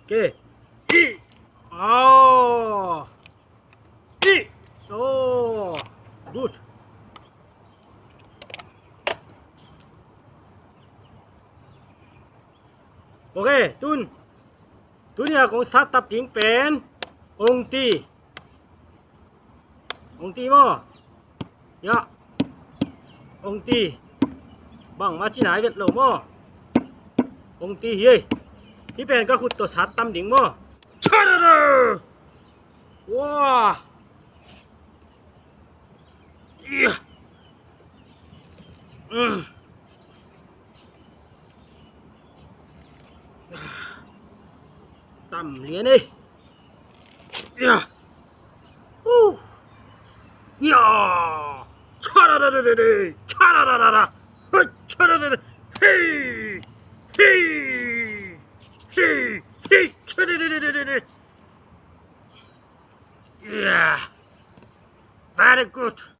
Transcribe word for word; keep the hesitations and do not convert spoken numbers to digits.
Okay. Ih. Oh. Ih. Oh. Good. Okay, tun. Tuni a kong sat tap ding pen ongti. Ongti maw? Ya. Ongti. Bangmah cih nai vet lo maw? Ongti hi ei. Hih pen ka khut tawh sat tam ding maw? Chadada! Wah! Ia! Mm. Tam lian ei. Ia! Uh! Ia! Chadadadadada! Chadadadada! Hey! Chadadada! Hey! Hey! Hey! Hey! Chadadadadada! Yeah. Very good.